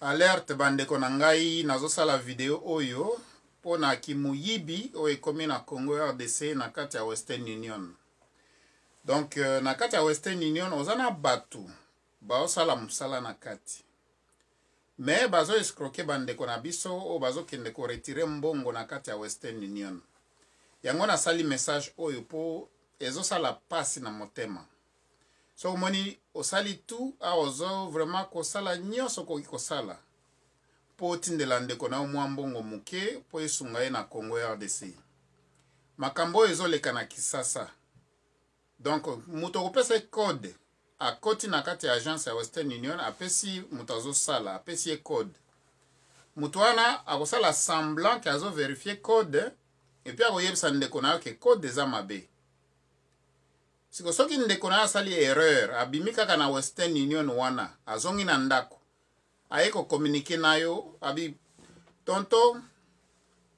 Alerte bandeko na ngai, nazosala video oyo mpo na kimoyibi oyo ekomi na Congo RDC na kati ya Western Union. Donc euh, na kati ya Western Union oza na bato baosala mosala na kati me bazo escroke bandeko na biso oyo bazokende koretire mbongo na kati ya Western Union. Yango nasali message oyo mpo ezosala pasi na motema. Soki omoni osali tout awa ozo vraiment kosala nyonso okoki kosala mpo otindela ndeko na yo mwa mbongo moke mpo esunga ye na Congo RDC. Makambo oyo ezoleka na Kisasa. Donc moto okopesa ye code akoti na kati ya agence ya Western Union apesi moto azosala apesi ye code. Moto wana akosala semblant ke azo verifier code epuis akoyebisa ndeko na yo ke code eza mabe. Siko soki ndeko na yo asali erreur abimi kaka na Western Union wana azongi na ndako aye ko communiquer na yo abi tonto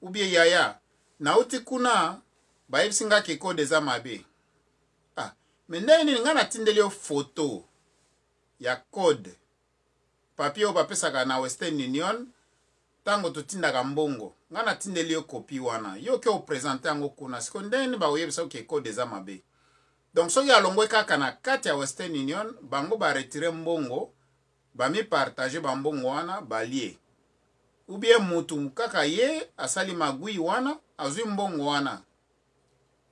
ou bien yaya nauti kuna bayebisi nga ke code eza mabe. Ah, mais ndenge nini nga natindeli yo photo ya code papier oyo bapesaka na Western Union ntango totindaka mbongo ngai natindeli yo kopi wana yo oke opresente yango kuna siko ndenge nini bakoyebisa oke code eza mabe donc soki alongwe kaka na kati ya Western Union bango baretire mbongo bamipartage bambongo wana balie ou bien mutu kaka ye asali magui wana azwi mbongo wana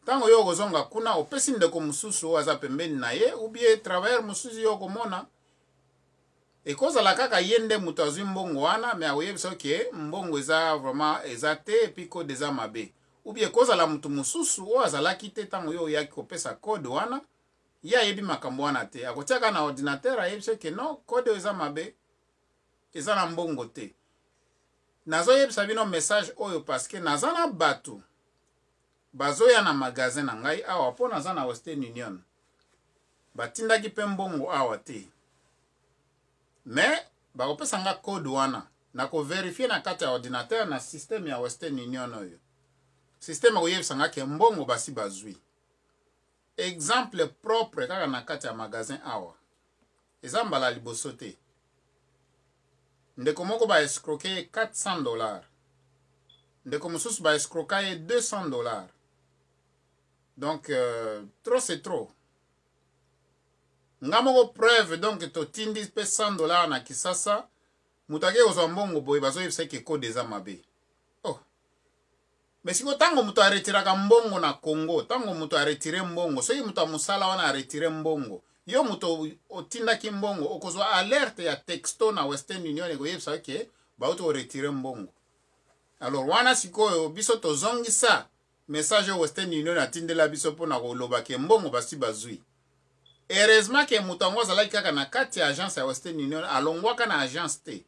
ntango yo okozonga kuna opesi ndeko mosusu oyo aza pembeni na ye ou bien travailleur mosusu yo okomona ekozala kaka ye nde moto azwi mbongo wana me akoyebisa ke mbongo eza vraiment eza te epuis code eza mabe ou bien ekozala moto mosusu oyo azalaki te ntango yo oyaki kopesa code wana ye ayebi makambo wana te akotia kaka na ordinateur ayebisa ke non code oyo eza mabe eza na mbongo te nazoyebisa bino message oyo parce que naza na bato bazoya na magasin na ngai awa mpo naza na Western Union batindaki mpe mbongo awa te me bakopesa nga code wana nakoverifie na kati ya ordinateur na systeme ya Western Union oyo systeme ekoyebisa nga ke mbongo basi bazwi exemple propre kaka na kati ya magasin awa eza mbala liboso te ndeko moko ba escroke ye 400 dollars ndeko mosusu ba escroka ye 200 dollars donc euh, trop c'est trop nga moko preuve donc totindi mpe 100 dollars na kisasa moto akei kozwa mbongo boye bazoyebisa ke code eza mabe oh Mais sikoyo ntango moto aretiraka mbongo na Congo, ntango moto aretire mbongo, soki moto ya mosala wana aretire mbongo, yo moto otindaki mbongo okozwa alerte ya texto na Western Union ekoyebisa yo ke bauti koretire mbongo. Alors wana sikoyo biso tozongisa message oyo Western Union atindela biso mpo na koloba ke mbongo basi bazwi. Heureusement ke moto yango azalaki kaka na kati ya agence ya Western Union, alongwaka na agence te.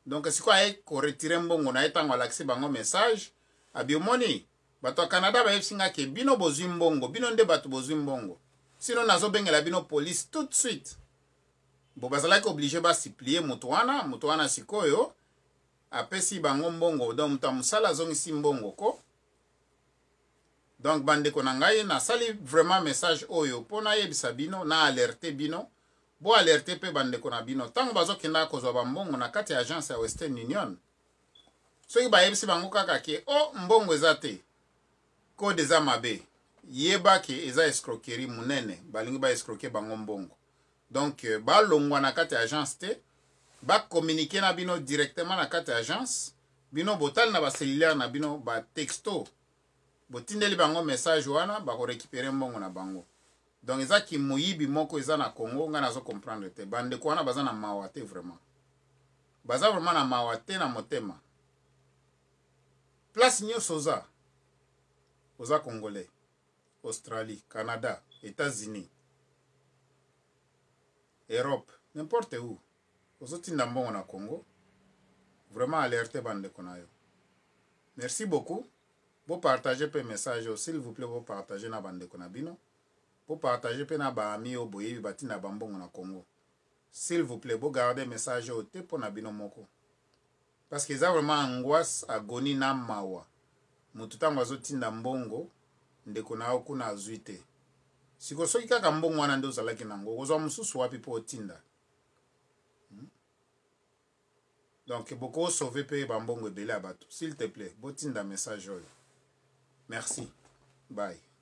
Donc sikoyo aye ko retirer mbongo na ye ntango alakisi bango message abi omoni bato ya Canada bayebisi nga ke bino bozwi mbongo bino nde bato bozwi mbongo sino nazobengela bino police tout de suite bo bazalaki oblige basuplie moto wana moto wana sikoyo apesi bango mbongo donc moto ya mosala azongisi mbongo ko donc bandeko na ngai nasali vraiment message oyo mpo nayebisa bino na alerte bino Bo alerte pe ba ndeko na bino tango bazo kenda kozwa ba mbongo na kati ya agence ya Western Union. Soki bayebisi bango kaka ke oh mbongo eza te, code eza mabe, yeba ke eza escroquerie munene, balingi ba escroquer bango mbongo. Donc euh, balongwa na kati ya agence te, ba communiquer na bino directement na kati ya agence, bino botali na ba cellulaire na bino ba texto botindeli bango message wana bako récupérer mbongo na bango. Donc eza kimoyibi moko eza na Congo nga nazo comprendre te ba ndeko wana baza na mawa te vraiment baza vraiment na mawa te na motema place nyonso oza oza congolais Australie Canada États-Unis Europe n'importe où ozotinda mbongo na Congo vraiment alerte bandeko na yo merci beaucoup Bo partager pe message oyo s'il vous plait bo partager na ba ndeko na bino. Bo partager pe na ba amis oyo boyebi batinda ba mbongo na Congo. S'il vous plait bo garder message oyo te pona bino moko. Parce que eza vraiment angoisse, agonie na mawa. Mutu tango azotinda mbongo ndeko na yo kuna azui te. Siko soki kaka mbongo wana nde ozalaki nango okozwa mosusu wapi po otinda? Hmm? Donc bokosauve mpe bambongo ebele ya bato. S'il te plaît, botinda message oyo. Merci, bye.